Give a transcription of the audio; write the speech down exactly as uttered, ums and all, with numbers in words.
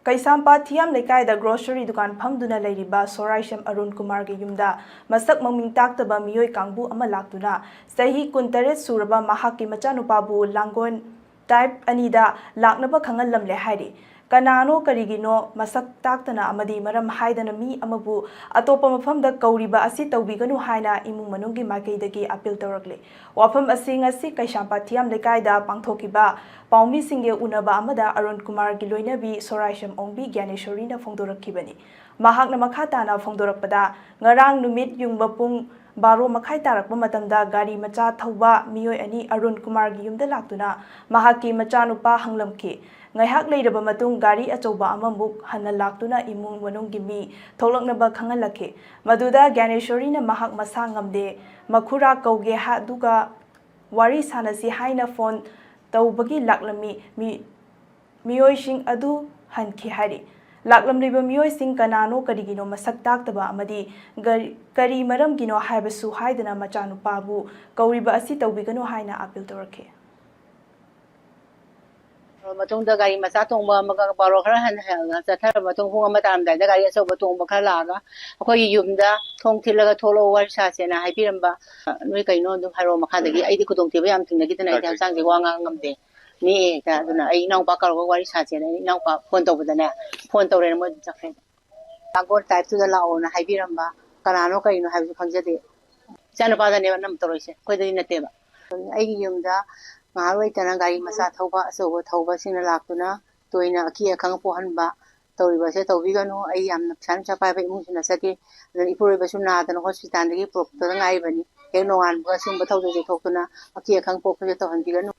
ꯀꯩꯁꯥꯝꯄꯥꯠ ꯊꯤꯌꯥꯝ ꯂꯩꯀꯥꯏꯗ ꯒ꯭ꯔꯣꯁꯔꯤ ꯗꯨꯀꯥꯟ ꯐꯝꯗꯨꯅ ꯂꯩꯔꯤꯕ ꯁꯣꯔꯥꯏꯁꯝ ꯑꯔꯨꯟ ꯀꯨꯃꯥꯔꯒꯤ ꯌꯨꯝꯗ ꯃꯁꯛ ꯃꯃꯤꯡ ꯇꯥꯛꯇꯕ ꯃꯤꯑꯣꯏ ꯀꯥꯡꯕꯨ ꯑꯃ ꯂꯥꯛꯇꯨꯅ ꯆꯍꯤ ꯀꯨꯟꯇꯔꯦꯠ ꯁꯨꯔꯕ ꯃꯍꯥꯛꯀꯤ ꯃꯆꯥꯅꯨꯄꯥꯕꯨ ꯂꯥꯡꯒꯣꯜ ꯇꯥꯏꯞ ꯑꯅꯤꯗ ꯂꯥꯛꯅꯕ ꯈꯪꯍꯜꯂꯝꯂꯦ ꯍꯥꯏꯔꯤ꯫ ꯀꯅꯥꯅꯣ, ꯀꯔꯤꯒꯤꯅꯣ ꯃꯁꯛ ꯇꯥꯛꯇꯅ ꯑꯃꯗꯤ ꯃꯔꯝ ꯍꯥꯏꯗꯅ ꯃꯤ ꯑꯃꯕꯨ ꯑꯇꯣꯞꯄ ꯃꯐꯝꯗ ꯀꯧꯔꯤꯕ ꯑꯁꯤ ꯇꯧꯕꯤꯒꯅꯨ ꯍꯥꯏꯅ ꯏꯃꯨꯡ ꯃꯅꯨꯡꯒꯤ ꯃꯥꯏꯀꯩꯗꯒꯤ ꯑꯄꯤꯜ ꯇꯧꯔꯛꯂꯤ꯫ ꯋꯥꯐꯝ ꯑꯁꯤ ꯉꯁꯤ ꯀꯩꯁꯥꯝꯄꯥꯠ ꯊꯤꯌꯥꯝ ꯂꯩꯀꯥꯏꯗ ꯄꯥꯡꯊꯣꯛꯈꯤꯕ ꯄꯥꯎꯃꯤꯁꯤꯡꯒꯤ ꯎꯅꯕ ꯑꯃꯗ ꯑꯔꯨꯟ ꯀꯨꯃꯥꯔꯒꯤ ꯂꯣꯏꯅꯕꯤ ꯁꯣꯔꯥꯏꯁꯝ ꯑꯣꯡꯕꯤ ꯒ꯭ꯌꯥꯅꯦꯁꯣꯔꯤꯅ ꯐꯣꯡꯗꯣꯔꯛꯈꯤꯕꯅꯤ꯫ ꯃꯍꯥꯛꯅ ꯃꯈꯥ ꯇꯥꯅ ꯐꯣꯡꯗꯣꯔꯛꯄꯗ, ꯉꯔꯥꯡ ꯅꯨꯃꯤꯠ ꯌꯨꯡꯕ ꯄꯨꯡ ꯕꯥꯔꯣ ꯃꯈꯥꯏ ꯇꯥꯔꯛꯄ ꯃꯇꯝꯗ ꯒꯥꯔꯤ ꯃꯆꯥ ꯊꯧꯕ ꯃꯤꯑꯣꯏ ꯑꯅꯤ ꯑꯔꯨꯟ ꯀꯨꯃꯥꯔꯒꯤ ꯌꯨꯝꯗ ꯂꯥꯛꯇꯨꯅ ꯃꯍꯥꯛꯀꯤ ꯃꯆꯥꯅꯨꯄꯥ ꯍꯪꯂꯝꯈꯤ꯫ ꯉꯥꯏꯍꯥꯛ ꯂꯩꯔꯕ ꯃꯇꯨꯡ ꯒꯥꯔꯤ ꯑꯆꯧꯕ ꯑꯃꯃꯨꯛ ꯍꯟꯅ ꯂꯥꯛꯇꯨꯅ ꯏꯃꯨꯡ ꯃꯅꯨꯡꯒꯤ ꯃꯤ ꯊꯣꯛꯂꯛꯅꯕ ꯈꯪꯍꯜꯂꯛꯈꯤ꯫ ꯃꯗꯨꯗ ꯒ꯭ꯌꯥꯅꯦꯁꯣꯔꯤꯅ ꯃꯍꯥꯛ ꯃꯁꯥ ꯉꯝꯗꯦ, ꯃꯈꯨꯔꯥ ꯀꯧꯒꯦ ꯍꯥ-, ꯑꯗꯨꯒ ꯋꯥꯔꯤ ꯁꯥꯟꯅꯁꯤ ꯍꯥꯏꯅ ꯐꯣꯟ ꯇꯧꯕꯒꯤ ꯂꯥꯛꯂꯝꯃꯤ꯫ ꯃꯤ-, ꯃꯤꯑꯣꯏꯁꯤꯡ ꯑꯗꯨ ꯍꯟꯈꯤ ꯍꯥꯏꯔꯤ꯫ ꯂꯥꯛꯂꯝꯂꯤꯕ ꯃꯤꯑꯣꯏꯁꯤꯡ ꯀꯅꯥꯅꯣ, ꯀꯔꯤꯒꯤꯅꯣ ꯃꯁꯛ ꯇꯥꯛꯇꯕ ꯑꯃꯗꯤ ꯒꯔꯤ-, ꯀꯔꯤ ꯃꯔꯝꯒꯤꯅꯣ ꯍꯥꯏꯕꯁꯨ ꯍꯥꯏꯗꯅ ꯃꯆꯥꯅꯨꯄꯥꯕꯨ ꯀꯧꯔꯤꯕ ꯑꯁꯤ ꯇꯧꯕꯤꯒꯅꯨ ꯍꯥꯏꯅ ꯑꯄꯤꯜ ꯇꯧꯔꯛꯈꯤ꯫ ꯃꯇꯨꯡꯗ ꯒꯥꯔꯤ ꯃꯆꯥ ꯇꯣꯡꯕ ꯑꯃꯒ ꯕꯥꯔꯣ ꯈꯔ ꯍꯟ-, ꯍꯟ-, ꯆꯠꯊꯔꯕ ꯃꯇꯨꯡ ꯄꯨꯡ ꯑꯃ ꯇꯥꯔꯝꯗꯥꯏꯗ ꯒꯥꯔꯤ ꯑꯆꯧꯕ ꯇꯣꯡꯕ ꯈꯔ ꯂꯥꯛꯑꯒ ꯑꯩꯈꯣꯏꯒꯤ ꯌꯨꯝꯗ ꯊꯣꯡ ꯊꯤꯜꯂꯒ ꯊꯣꯛꯂꯛꯑꯣ, ꯋꯥꯔꯤ ꯁꯥꯁꯦꯅ ꯍꯥꯏꯕꯤꯔꯝꯕ꯫ "ꯅꯣꯏ ꯀꯩꯅꯣ ꯑꯗꯨꯝ ꯍꯥꯏꯔꯛꯑꯣ ꯃꯈꯥꯗꯒꯤ, ꯑꯩꯗꯤ ꯈꯨꯗꯣꯡꯊꯤꯕ ꯌꯥꯝ ꯊꯦꯡꯅꯈꯤꯗꯅ ꯑꯩꯗꯤ ꯍꯛꯆꯥꯡꯁꯦ ꯋꯥ ꯉꯥꯡ ꯉꯝꯗꯦ, ꯅꯦꯛꯑꯦ ꯍꯦꯛꯇ꯫ ꯑꯗꯨꯅ ꯑꯩ ꯏꯅꯥꯎꯄꯥ ꯀꯧꯔꯒ ꯋꯥꯔꯤ ꯁꯥꯁꯦꯅ ꯑꯩ ꯏꯅꯥꯎꯄꯥ ꯐꯣꯟ ꯇꯧꯕꯗꯅꯦ, ꯐꯣꯟ ꯇꯧꯔꯦꯅ ꯃꯣꯏ ꯑꯗꯨꯝ ꯆꯠꯈ꯭ꯔꯦ꯫ ꯂꯥꯡꯒꯣꯜ ꯇꯥꯏꯞꯇꯨꯗ ꯂꯥꯛꯑꯣꯅ ꯍꯥꯏꯕꯤꯔꯝꯕ, ꯀꯅꯥꯅꯣ ꯀꯔꯤꯅꯣ ꯍꯥꯏꯕꯁꯨ ꯈꯪꯖꯗꯦ꯫ ꯏꯆꯥꯅꯨꯄꯥꯗꯅꯦꯕ ꯑꯅꯝꯕ ꯇꯧꯔꯛꯏꯁꯦ, ꯑꯩꯈꯣꯏꯗꯗꯤ ꯅꯠꯇꯦꯕ꯫ ꯑꯩꯒꯤ ꯌꯨꯝꯗ ꯉꯥꯏꯍꯥꯛ ꯂꯩꯇꯅ ꯒꯥꯔꯤ ꯃꯆꯥ ꯊꯧꯕ, ꯑꯆꯧꯕ ꯊꯧꯕꯁꯤꯡꯅ ꯂꯥꯛꯇꯨꯅ ꯇꯣꯏꯅ ꯑꯀꯤ ꯑꯈꯪ ꯄꯣꯛꯍꯟꯕ ꯇꯧꯔꯤꯕꯁꯦ ꯇꯧꯕꯤꯒꯅꯨ꯫ ꯑꯩ ꯌꯥꯝꯅ ꯄꯩꯁꯥ ꯅꯨꯡꯁꯥ ꯄꯥꯏꯕ ꯏꯃꯨꯡꯁꯨ ꯅꯠꯆꯗꯦ꯫ ꯑꯗꯨꯅ ꯏꯄꯨꯔꯣꯏꯕꯁꯨ ꯅꯥꯗꯅ ꯍꯣꯁꯄꯤꯇꯥꯜꯗꯒꯤ ꯄꯨꯔꯛꯄꯗ ꯉꯥꯏꯔꯤꯕꯅꯤ꯫ ꯍꯦꯛ ꯅꯣꯡꯉꯥꯟꯕꯒ ꯁꯤꯒꯨꯝꯕ ꯊꯧꯗꯣꯛꯁꯦ ꯊꯣꯛꯇꯨꯅ ꯑꯀꯤ ꯑꯈꯪ ꯄꯣꯛꯄꯁꯦ ꯇꯧꯍꯟꯕꯤꯒꯅꯨ꯫